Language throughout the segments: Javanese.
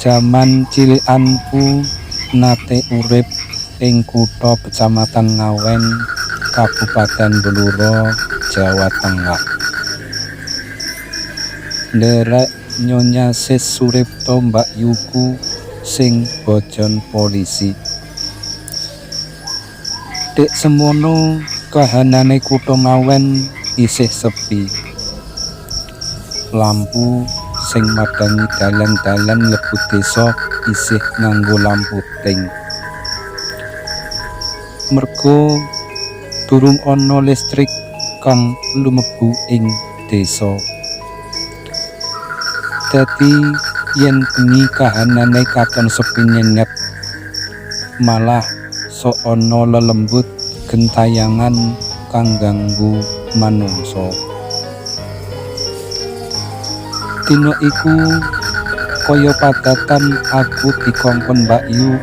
Jaman cilikanku nate urip ing kutha Kecamatan Ngawen, Kabupaten Blora, Jawa Tengah. Nderek Nyonya Sis Suripto mbakyuku sing bojon polisi. Dek semono kahanane kutha Ngawen isih sepi. Lampu sing madhangi dalan-dalan mlebu desa isih nganggo lampu ting. Merga durung ana listrik kang lumebu ing desa. Dadi yen bengi kahanane katon sepi nyenget. Malah sok ana lelembut gentayangan kang ngganggu manungsa. Dina iku kaya padatan aku dikongkon mbakyu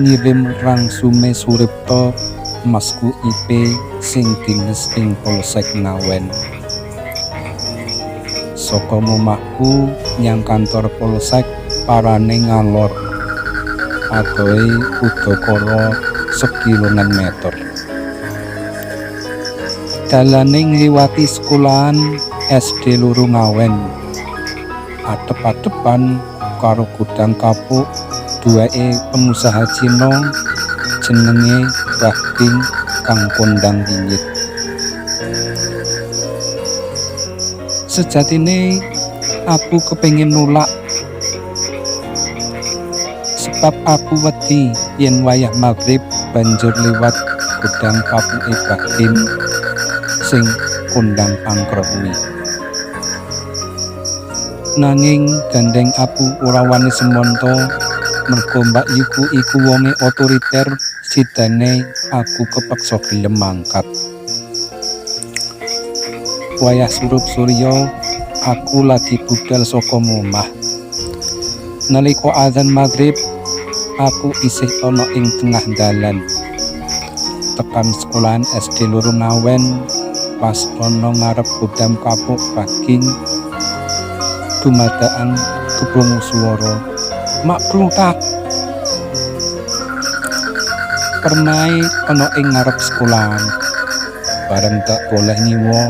ngirim rangsume Suripto masku Ipe sing dines ing Polsek Ngawen. Saka omahku nyang kantor polsek parane ngalor, adohe udakara sekilonan meter. Dalane ngliwati sekolahan SD 2 Ngawen. Adep-adepan karo gudang kapuk duweke pengusaha Cina jenenge Mbah Ding kang kondang wingit. Sejatine aku kepengin nolak sebab aku wedi yen wayah magrib banjur liwat gudang kapuke Mbah Dim sing kondang angker kuwi. Nanging gandeng aku ora wani semonto merga mbakyuku iku wonge otoriter, sidane aku kepeksa gelem mangkat. Wayah surup surya aku lagi budal saka omah. Nalika azan magrib aku isih ana ing tengah dalan. Tekan sekolahan SD 2 Ngawen pas ana ngarep gudang kapuk Baging, dumadakan keprungu swara mak kluthak. Pernahe ana ing ngarep sekolahan. Bareng tak boleh ngiwa,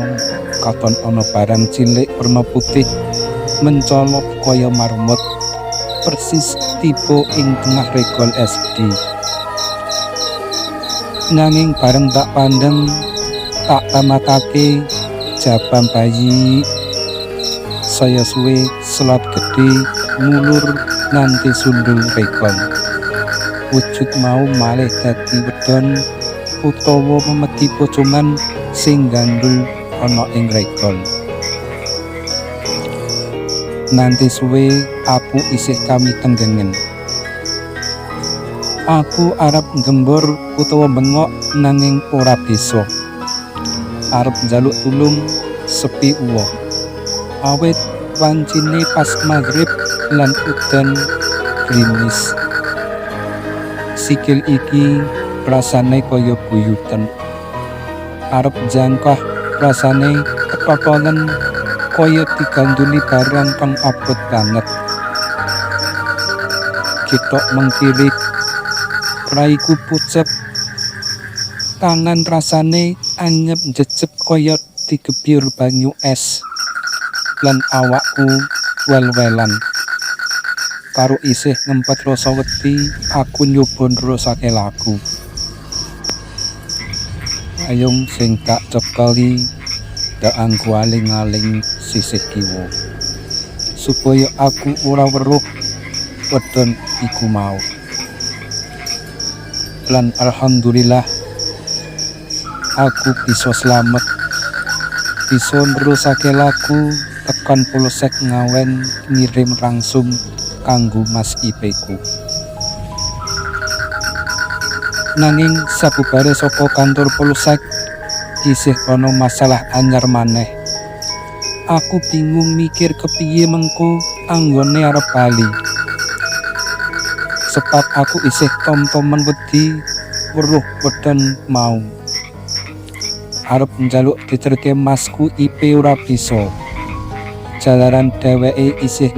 katon ana barang cilik werna putih mencolok kaya marmut persis tiba ing tengah regol SD. Nanging bareng tak pandeng, tak tamatake jabang bayi saya suwe selat gedhe ngulur nganti sundul regol. Wujud mau malih dadi wedon utawa memedi pocongan sing gandul ana ing regol. Nganti suwe aku isih kami tenggengen. Aku arep nggembur utawa bengok nanging ora bisa. Arep njaluk tulung sepi uwa. Awit wancine pas magrib lan udan grimis. Sikil iki rasane kaya buyuten. Arep jangkah rasane ketotolen kaya diganduli barang kang abot banget. Ketok mengkirik, raiku pucet, tangan rasane anyep jejeg kaya digebyur banyu es, lan awakku wel-welan. Karo isih ngempet rasa wedi, aku nyoba nerusake laku. Payung sing tak cekeli tak anggo aling-aling sisih kiwa, supaya aku ora weruh wedon iku mau. Lan alhamdulillah aku bisa slamet, bisa nerusake laku tekan Polsek Ngawen ngirim rangsum kanggo Mas Ipeku. Nanging sabubare saka kantor polsek isih ana masalah anyar maneh. Aku bingung mikir kepiye mengko anggone arep bali. Sebab aku isih tom-tomen wedi weruh wedon mau. Arep njaluk diterke masku Ipe ora bisa. Jalaran dheweke isih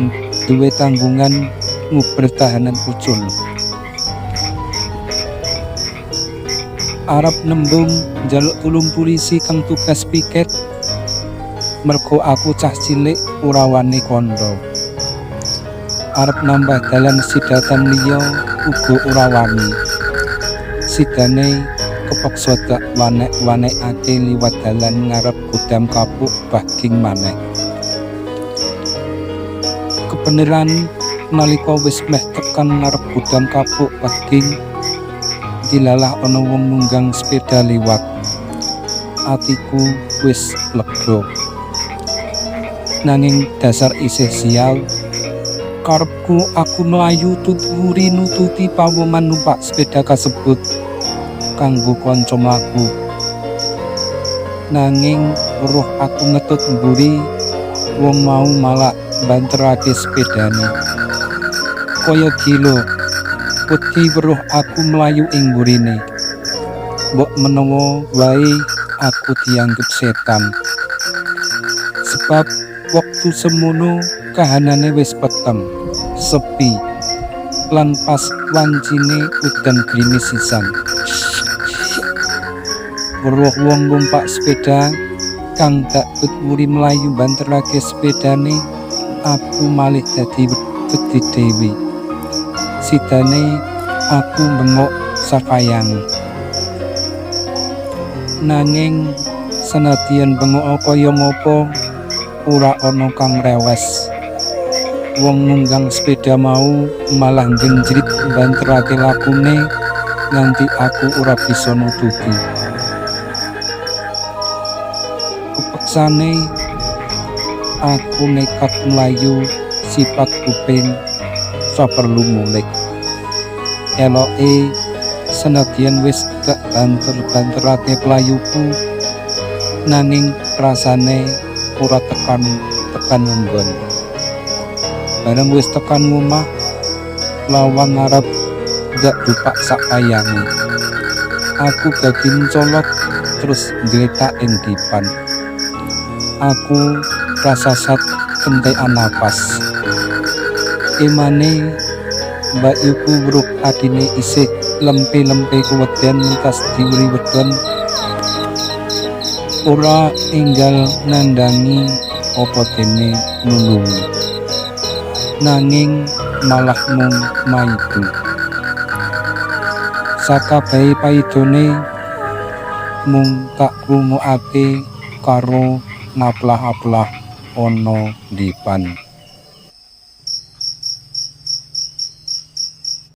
duwe tanggungan Nguber tahanan ucul. Arep nembung njaluk tulung polisi kang tugas piket, mergo aku cah cilik ora wani kandha. Arep nambah dalan sidatan liya uga ora wani. Sidane kepeksa dak wanek-wanekake liwat dalan ngarep gudang kapuk Baging maneh. Kebeneran nalika wis meh tekan ngarep gudang kapuk Baging, dilalah ana wong nunggang sepeda liwat. Atiku wis lega. Nanging dasar isih sial, karepku aku mlayu tuturi nututi pawongan numpak sepeda kasebut kanggo kanca mlaku. Nanging weruh aku ngetut mburi, wong mau malah banterake sepedane. Kaya gila, wedi weruh aku mlayu ing mburine. Mbok menawa wae aku dianggep setan. Sebab wektu semono kahanane wis peteng, sepi, lan pas wancine udan grimis sisan. Weruh wong numpak sepeda kang dak wuri mlayu banterake sepedane, aku malih dadi wedi dhewe. Sidane aku bengok sakayan. Nanging senadyan bengok kaya ngapa, ora ana kang rewes. Wong nunggang sepeda mau malah njenjrit banterake lakune nganti aku ora bisa nututi. Kepeksane aku nekat mlayu sipat kuping saperlu mulih. Eloke senadyan wis gak banter-banterake playuku, nanging rasane ora tekan nggon. Bareng wis tekan ngomah, lawang ngarep gak dupak sak kayange. Aku dadi mencolot terus nggletak ing dipan. Aku rasasat kentekan napas. Emane mbakyuku weruh adine isih lempe-lempe keweden mentas diwuri wedon, ora enggal nandhangi apa dene nulungi. Nanging malah mung maido. Sakabehe paidone mung tak krungokake karo ngaplah-aplah ana dipan.